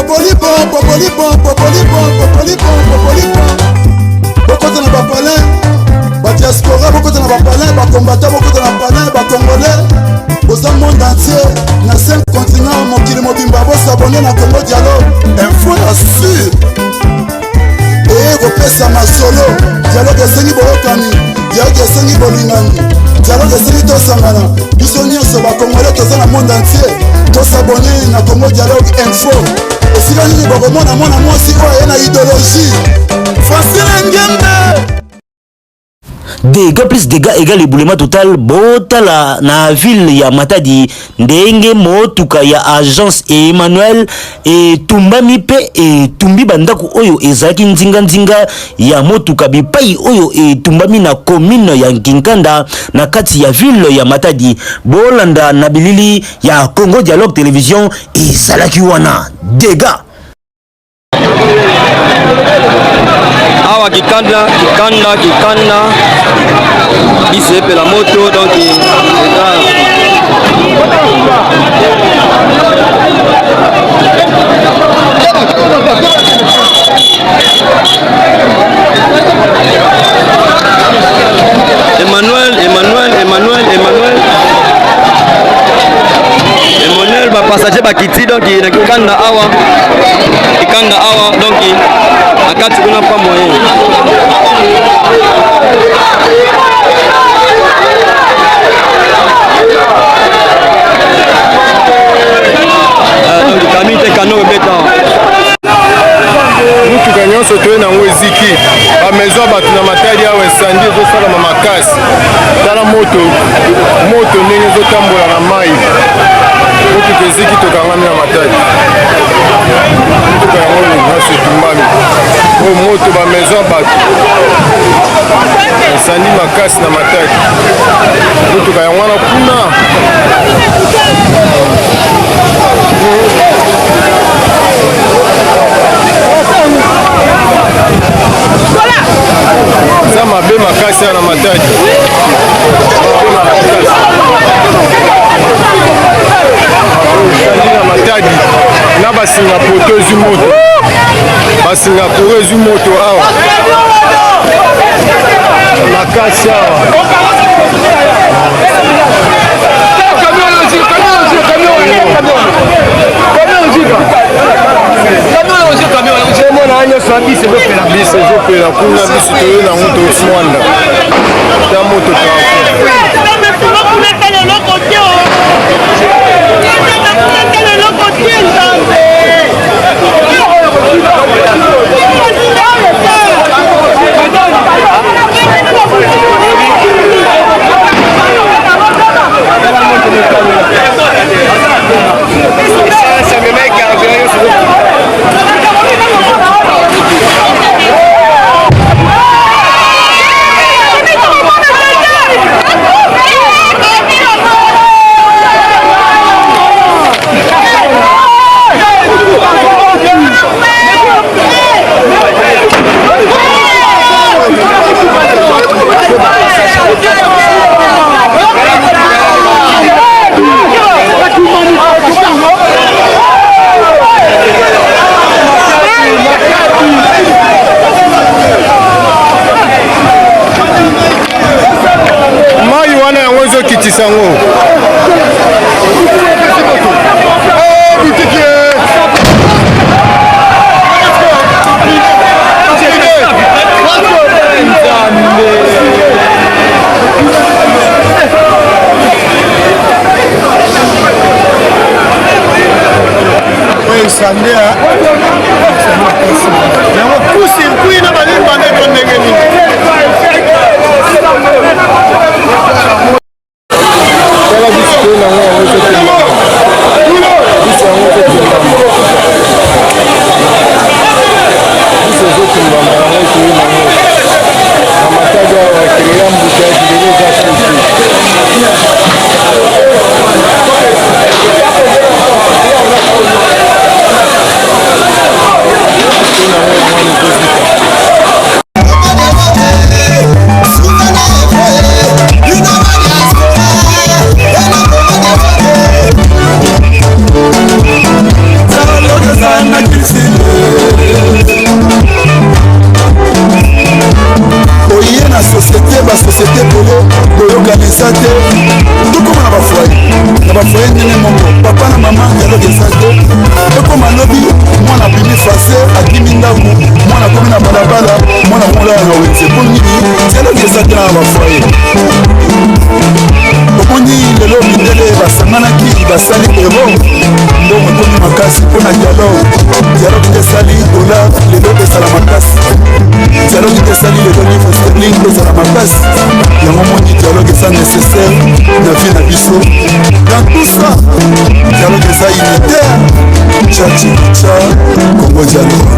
Popolipo, popolipo, popolipo, popolipo, popolipo. Bokota na bapalin, badiaspora bokota na bapalin, bakombata bokota na palin, bacongolais boza monde entier na 5 continent, mokili mobimba bosabone na Congo Dialogue Info ya sur eye kopesa masolo. Dialogue esengi boyokani, dialogue esengi bolingani, dialogue esengi tosangana biso nyonso bakongole toza na monde entier, tosabone na Congo Dialogue Info. Esika nini bokomona mwana mwasi oyo aye na idéologie Francine Ngembe. Dégâts plus dégâts égale éboulement total. Botala na ville ya Matadi ndenge motuka ya agence Emmanuel etumbami mpe etumbi bandako oyo ezalaki nzinganzinga ya motuka, bipai oyo etumbami na commune ya Nkinkanda na kati ya ville ya Matadi. Bolanda na bilili ya Congo Dialogue Télévision, ezalaki wana dégâts. Awa kikanda, kikanda, kikanda, biso epela moto, donc eza Emmanuel, Emmanuel, Emmanuel, Emmanuel, Emmanuel, bapassager bakiti, donc na kikanda awa, kikanda awa, donc na kati kuna pas moyen. Donc kami te kano ebeta. Mutuka nyonso toye nango eziki, bamaison ya bato na Matadi awa, incendie ezosalama makasi. Tala moto, moto ndenge ezotambola na mai. Motuka eziki, tokangami na Matadi. Motuka yango nyonso etumbami oyo moto, bamaison ya bato, incendie makasi na Matadi. Motuka yango wana kuna. Eza mabe makasi na Matadi, na Matadi na basinga poto ezwi moto, basinga kuro ezwi moto awa makasi awa. Bisi ezopela kuna, bisi toye nango touti Mwanda ta moto. Mai wana yango ezokitisa yango. Sande yango coup-circuit na balimba nde to ndenge nini? Tala bisi toye nango, yango ezotumbama, bisi yango ezotumbama, bisi ezotumbama yango toye nango na Matadi awa. Ekelela embouteillage lelo eza susu. Nango yango wana ezozika. Eza te. Tokóma na bafoyer, na bafoyer ndenge moko, papa na mama, dialogue eza te. Ekóma lobi, mwana abimi fase, akimi ndako, mwana akomi na balabala, mwana molala na wenze. Mpo nini dialogue eza te na bafoyer? Omoni lelo mindele basanganaki, basali euro, mbongo ekomi makasi mpo na dialogue. Dialogue nde esali dollar lelo ezala makasi. Dialogue nde esali lelo livre sterling ezala makasi. Yango moni dialogue eza nécessaire na vie na biso. Dans tout ça, dialogue eza unitaire. Tcha tcha, Congo dialogue.